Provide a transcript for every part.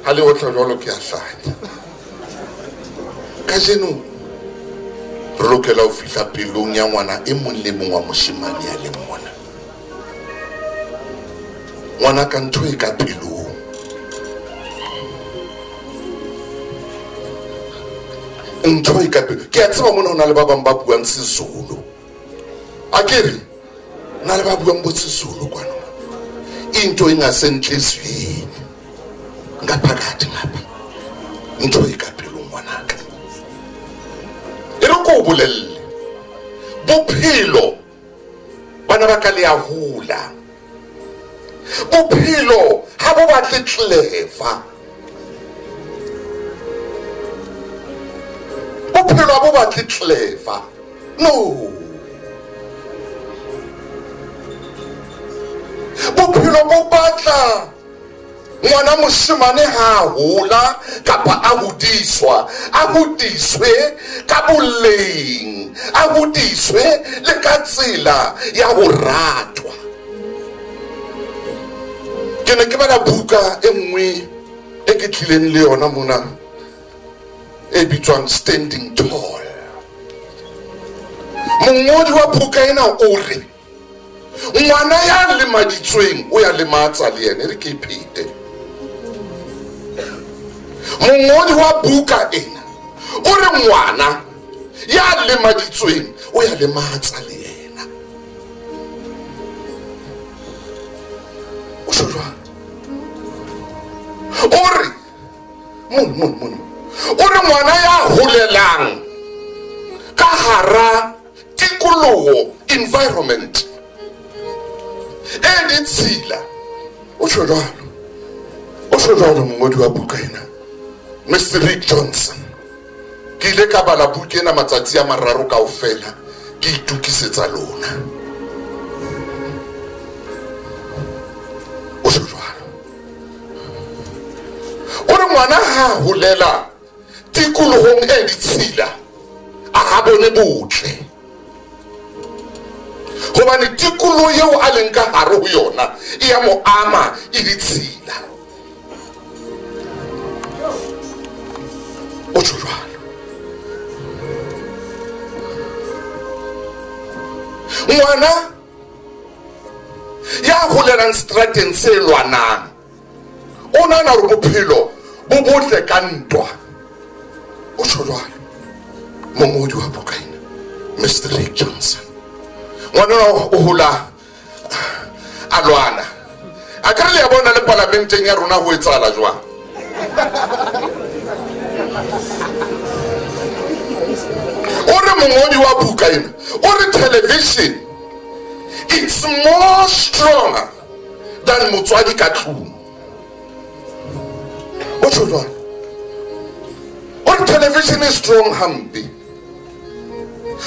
Ha le otla jwalo ke a hlanya. Kajeno re lokela ho fihla pelong ya ngwana e mong le mong wa moshemane ya leng mona. Ngwana ka ntho e ka pelong. Ntho e ka pelong. Ke a tseba mona ho na le ba bang ba buang Sezulu. A ke re na le ba buang bo Sezulu kwano. Into engasenhliziyweni. Ngaphakathi ngapha. Ntho e ka pelong ngwanaka. E re ko o bolelle. Bophelo bana ba ka le a hola. Bophelo ha bo batle clever. Bophelo ha bo batle clever. No. Bophelo bo batla ngwana moshemane ha a hola kapa a hodiswa, a hodiswe ka boleng, a hodiswe le ka tsela ya ho ratwa. Ke ne ke bala buka e nngwe e ke tlileng le yona mona e bitswang Standing Tall. Mongodi wa buka ena o re ngwana ya lemaditsweng o ya lematsa le yena, e re ke e phete. Mongodi wa buka ena o re ngwana ya lemaditsweng o ya lematsa le yena. O tjho jwang? O re mono, mono, mono. O re ngwana ya holelang ka hara tikoloho, environment e ditshila. O tjho jwalo. O tjho jwalo mongodi wa buka ena, Mr Rick Johnson. Ke ile ka bala buka ena matsatsi a mararo kaofela ke itokisetsa lona. O tjho jwalo. O re ngwana ha holela tikolohong e ditshila a ha bone botle, hobane tikoloho eo a leng ka hare ho yona e ya mo ama, e ditshila. O tjho jwalo. Ngwana ya holelang strateng se lwanang o nahana hore bophelo bo botle ka ntwa. O tjho jwalo mongodi wa buka ena, Mr Rick Johnson. Ngwana o hola a lwana. A ka re le ya bona le palamenteng ya rona ho etsahala jwang? O re mongodi wa buka ena o re television it's more stronger than motswadi ka tlung. O tjho jwalo. O re television e strong hampe.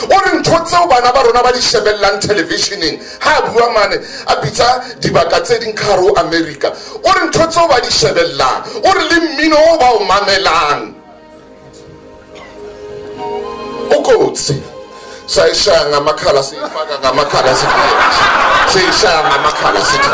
O re ntho tseo bana ba rona ba di shebellang televisioneng, ha a bua mane a bitsa dibaka tse ding ka hare ho America, o re ntho tseo ba di shebellang, o re le mmino o ba o mamelang o kotsi. Sayishaya ngamakhala, siyifaka ngamakhala, siyishaya ngamakhala sithi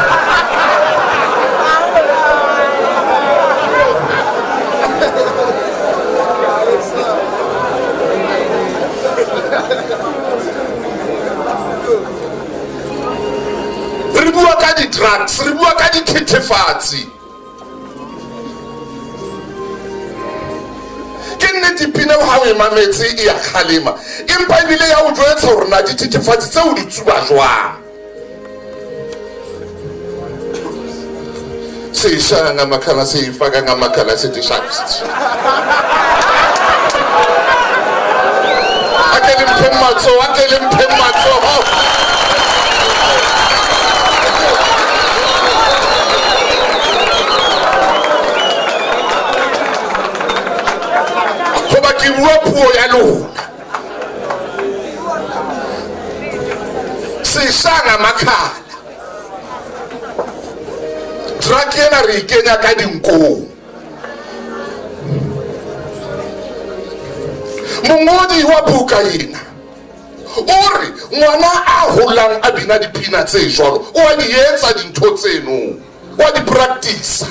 re bua ka di-drugs, re bua ka dithethefatsi. Ke nnete pina ha o e mametse e ya kgalema, empa ebile ya o jwetsa hore na dithethefatsi tseo di tsuba jwang. Seyishaya ngamakhala, seyifaka ngamakhala, sithi shaya. Ake le mphe matsoho, ake le mphe matsoho. Hoba ke bua puo ya lona. Seyishaya ngamakhala. Drug ena re e kenya ka dinkong. Mongodi wa buka ena o re ngwana a holang a bina dipina tse jwalo o a di etsa dintho tseno, o a di practice.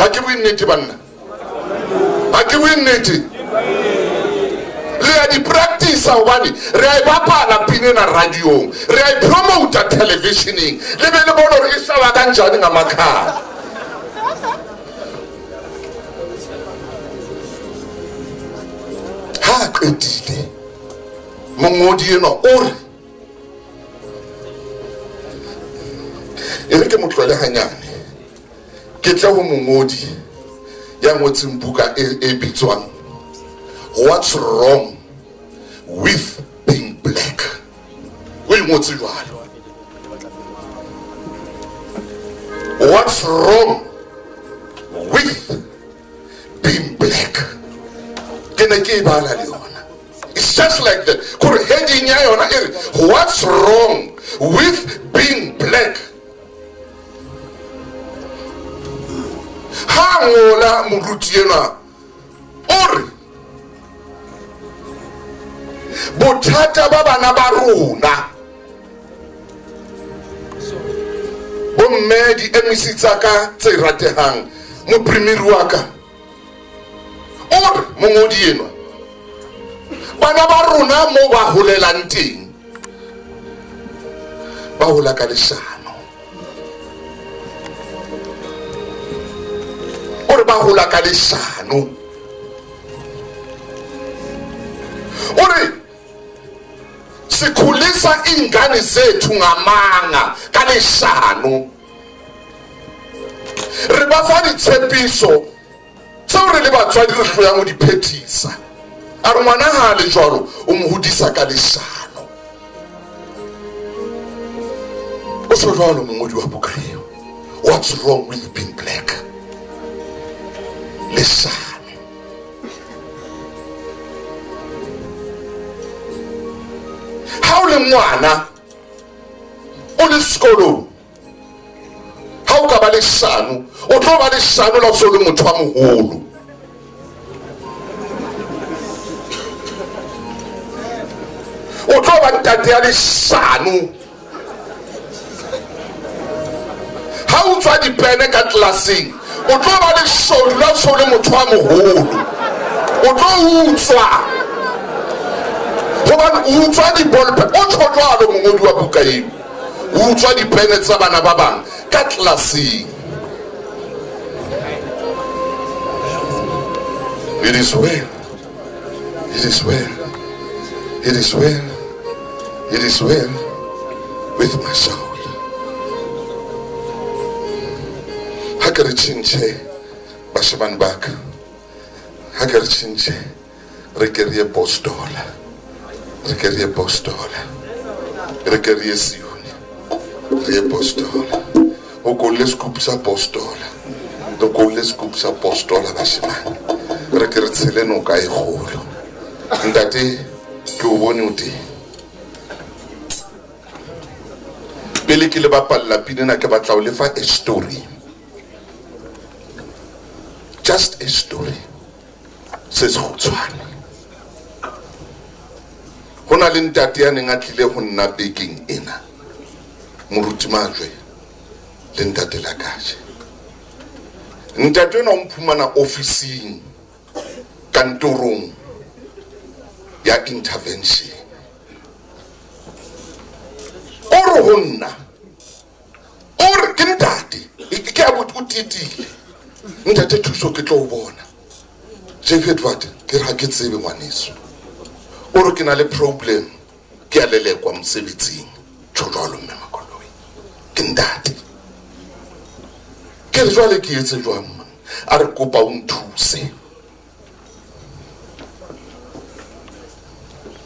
Ga ke bue nnete banna, ga ke bue nnete. Le a di practice gobane re a e bapala pina ena radiong, re a e promota televisioneng, le be le bone gore e šaba ka njane nga makhala. Ha a qetile mongodi enwa o re e re ke mo tlohele ganyane ke tle ho mongodi ya ngotseng buka e, e bitswang What's Wrong with Being Black. O e ngotse jwalo, What's Wrong with Being Black. Ke ne ke e bala le yona. It's just like that, kore heading ya yona e re What's Wrong with Being Black. Ha ngola moruti enwa o re bothata ba bana ba rona bomme di-mec tsa ka tse ratehang, moprimiri wa ka o re mongodi enwa bana ba rona mo ba holelang teng ba hola ka leshano. O re ba hola ka leshano. O re sikhulisa ingane zethu ngamanga, ka leshano. Re ba fa ditshepiso tseo re le batswadi re hloyang ho di phethisa. A re ngwana ha a le jwalo o mo hodisa ka leshano. O tjho jwalo mongodi wa buka eo, What's Wrong with Being Black. Leshano. Ha o le ngwana o le sekolong, ha o ka ba leshano, o tlo ba leshano la o se o le motho wa moholo. O tlo ba ntate ya leshano. Ha o tswa dipene ka tlelaseng, o tlo ba leshodu la o se o le motho wa moholo. O tlo utswa gobane o utswa dibolpe. O tjho jwalo mongodi wa buka eo, o utswa dipene tsa bana ba bang ka tlelaseng. It is well, it is well, it is well, it is well with my soul. Ha ke re tjhentjhe bashemane ba ka, ha ke re tjhentjhe, re ke re ye Postola, re ke re ye Postola, re ke re ye Sione, re ye Postola. O kolle sekupu sa Postola, re kolle sekupu sa Postola bashemane, re ke re tshele noka e kgolo. Ntate, ke o bone o teng. Pele ke le bapalla pina ena, ke batla ho lefa a story, just a story se se kgutshwane. Ho na le ntate ya neng a tlile ho nna bekeng ena, moruti Majwe le ntate Lakaje. Ntate enwa o mphumana ofising, kantorong ya intervention. O re ho nna, o re ke ntate ke a o titile, ntate Thuso, ke tlo o bona Jeff Edward. Ke re ha ke tsebe ngwaneso. O re ke na le problem, ke a lelekwa mosebetsing. Tjho jwalo mme Makoloi, ke ntate. Ke re jwale ke etse jwang monna? A re kopa o nthuse.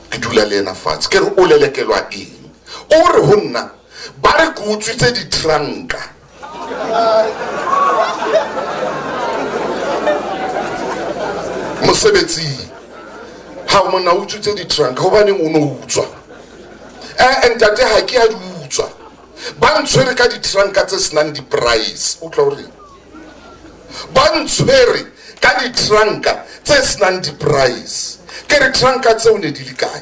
Ke dula le ena fatshe, ke re o lelekelwa eng? O re ho nna ba re ke utswitse ditranka mosebetsing. Ha monna o utswitse ditranka, hobaneng o no utswa? Eh, ntate, ha ke a di utswa, ba ntshwere ka ditranka tse senang di-price. O tla o reng? Ba ntshwere ka ditranka tse senang di-price. Ke re tranka tseo ne di le kae?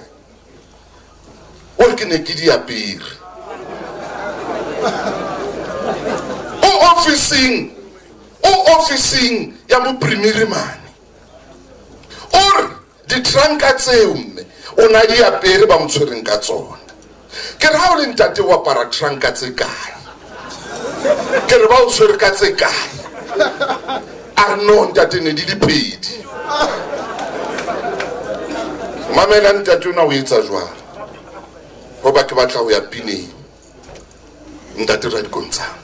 O re ke ne ke di apere o ofising. O ofising ya moprimiri mane. O re ditranka tseo mme o na di apere ba mo tshwereng ka tsona. Ke re ha o le ntate o apara tranka tse kae? Ke re ba o tshwere ka tse kae? A re no ntate ne di le pedi. Mamela ntate ona o etsa jwang? Hoba ke batla ho ya pineng. Ntate Radikontsang.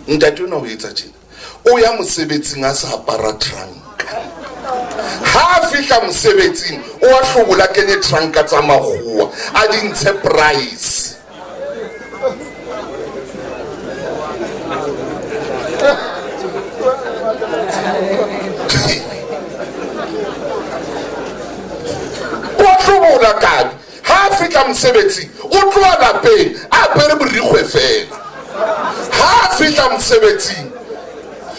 Ntate ona o etsa tjena. O ya mosebetsing a sa apara tranka. Ha a fihla mosebetsing o a hlobola kenye tranka tsa makgowa a di ntshe price. O a hlobola kabi. Ha a fihla mosebetsing o tloha lapeng a apere borikgwe fela. Ha a fihla mosebetsing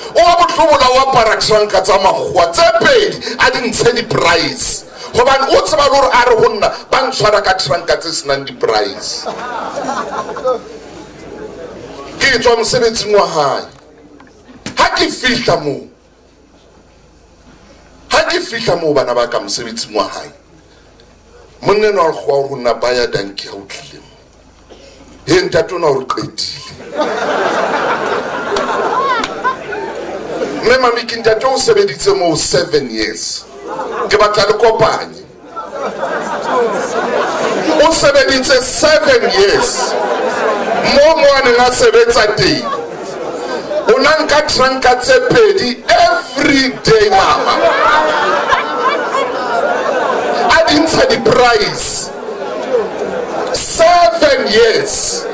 o a bohlobola o apara tranka tsa makgowa tse pedi a di ntshe di-price. Hobane o tseba le hore a re ho nna ba ntshwara ka tranka tse senang di-price. Ke tswa mosebetsing wa hae. Ha ke fihla moo, ha ke fihla moo bana ba ka mosebetsing wa hae, monna enwa wa lekgowa o re ho nna ba ya danki ha o tlile mo. He ntate ona o re qetile. Mme Mamiki ntate o sebeditse moo 7 years. Ke batla le kopanye. O sebeditse 7 years. Mo mo a neng a sebetsa teng. O na nka tranka tse pedi every day mama. A di ntsha di-price. 7 years.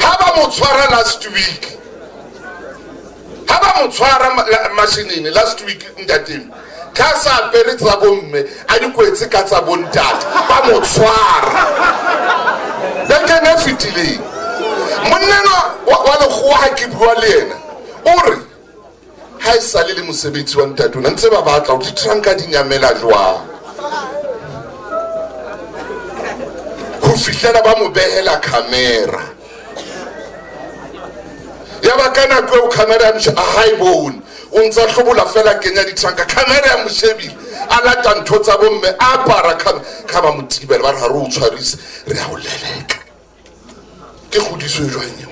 Ha ba mo tshwara last week. Ha ba mo tshwara mashinini last week ntateng. Ka sa apere tsa bomme a di kwetse ka tsa bontate ba mo tshwara. Bekeng e fetileng. Monna enwa wa lekgowa ha ke bua le yena o re ha e sale le mosebetsi wa ntate ona ntse ba batla hore ditranka di nyamela jwang. Ho fihlela ba mo behela camera. Ya ba ka nako eo camera ya moshe a ha e bone. O ntsa hlobola fela kenya ditranka camera ya mo shebile a lata ntho tsa bomme a apara ka ba mo thibela ba re ha re o tshwarise re a o leleka. Ke kgodiso e jwang eo?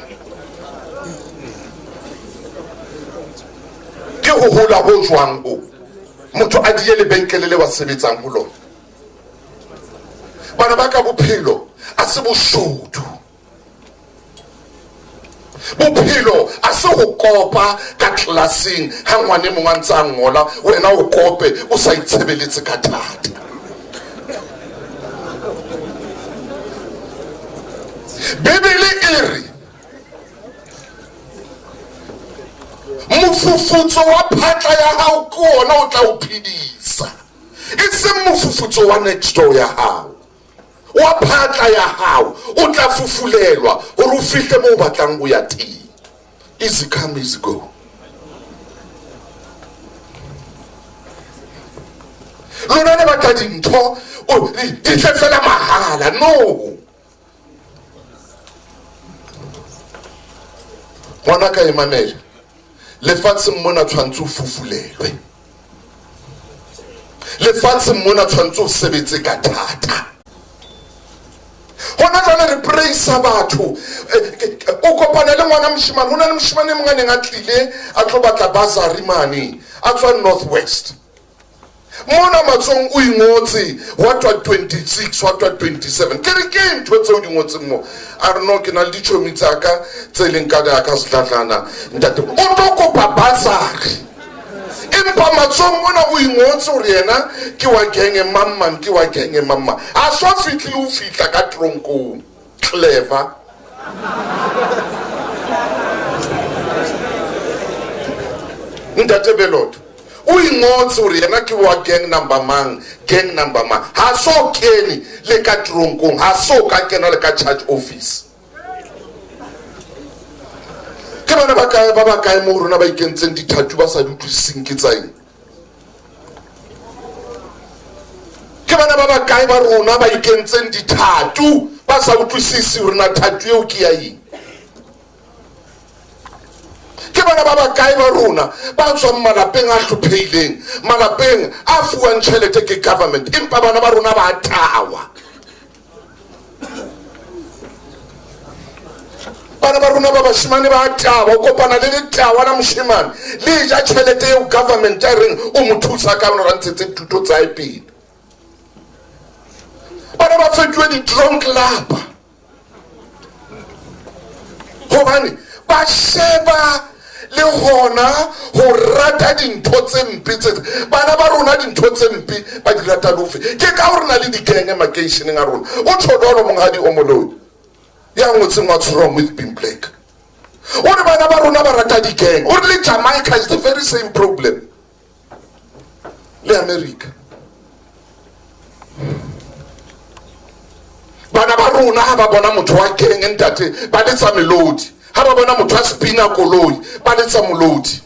Ke ho hola ho jwang ho motho a diye lebenkele le ba sebetsang ho lona? Bana ba ka bophelo a se boshodu. Bophelo a se ho kopa ka tlelaseng ha ngwane mongwe a ntse a ngola wena o kope o sa itshebeletse ka thata. Bibele e re mofufutso wa phatla ya hao ke ona o tla o phedisa, e seng mofufutso wa next door ya hao. Wa phatla ya hao o tla fufulelwa hore o fihle moo o batlang ho ya teng. Easy come, easy go. Lona le batla dintho di tle fela mahala. No. Ngwana ka e mamela. Lefatsheng mona tshwantse o fufulelwe. Lefatsheng mona tshwantse o sebetse ka thata. Hona jwale re praise batho. O kopana le ngwana moshemane, ho na le moshemane e mong a neng a tlile a tlo batla bursary mane, a tswa North West. Mona matsong o ingotse wa tswa 26 wa tswa 27. Ke re ke ntho tseo di ngotseng mo. A re no ke na le ditjhomi tsa ka tse leng ka ka setlatlana. Ntate o tlo kopa bursary. Empa matsong mona o ingotse hore yena ke wa genge mang mang, ke wa genge mang mang. A so fihlile ho fihla ka tronkong. Clever. Ntate Beloto o ingotse hore yena ke wa gang number mang, gang number mang. Ha so kene le ka tronkong, ha so ka kena le ka charge office. Ke bana ba kae ba ba kae mo rona ba ikentseng dithatu ba sa di utlwisiseng ke tsa eng? Ke bana ba ba kae ba rona ba ikentseng dithatu ba Ba sa utlwisisi hore na tattoo eo ke ya eng. Ke bana ba bakae ba rona ba tswang malapeng a hlophehileng, malapeng a fuwang tjhelete ke government, empa bana ba rona ba tawa. Bana ba rona ba bashimane ba tawa, o kopana le letawa la moshemane le ja tjhelete eo government a reng o mo thusa ka yona, ntshetse thuto tsa hae pele. Bana ba fetohe di-drunk lapa gobane ba sheba le gona go rata dintho tse mpe tse. Bana ba rona dintho tse mpe ba di rata lofe. Ke ka gore na le dikenge makeisheneng a rona. O tjho jwalo monghadi o moloi ya ngotseng What's Wrong with Being Black. O re bana ba rona ba rata dikenge. O re le Jamaica is the very same problem, le America. Bana ba rona ha ba bona motho wa keng, ntate, ba letsa melodi. Ha ba bona motho wa spina koloi, ba letsa molodi.